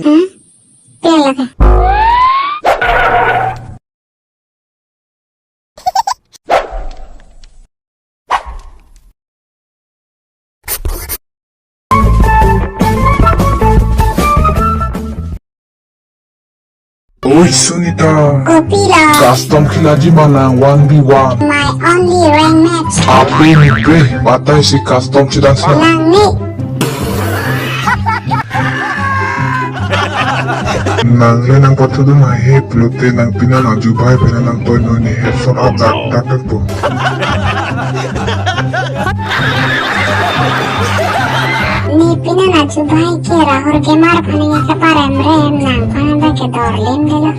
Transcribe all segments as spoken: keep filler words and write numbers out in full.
Hmm? Piang lake. Oi, Sunita. Kopilo? Custom khelaji ma nang one v one. My only rank match. Ape ni bre, batai si custom chedang sa. Nang ni. Nang le nangpathudun ahe pulote nangpi nang aju bhai pen nangtoino ne headphone up dak dak dak po. Nepi nang aju bhai ke Rahul Gamer aphan nangkeparemrem, nangphan anta kedorlim delo.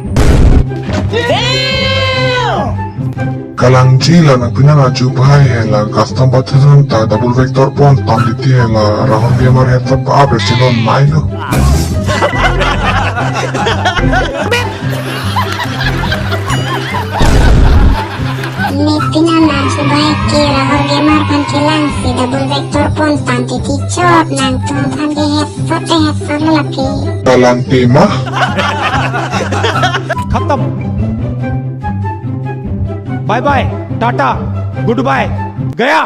Kalangji la nangpi nang aju bhai hela custom pathudun ta double vector pon tam titi hela Rahul Gamer headset pa-up resi non mailo. Nepi nang aju bhai ke Rahul Gamer aphan kelangsi double vector pon tam titi chot, nangtumphan ke headset te headset lo lake. Kalang tema. खत्म। Bye bye, tata, goodbye, गया।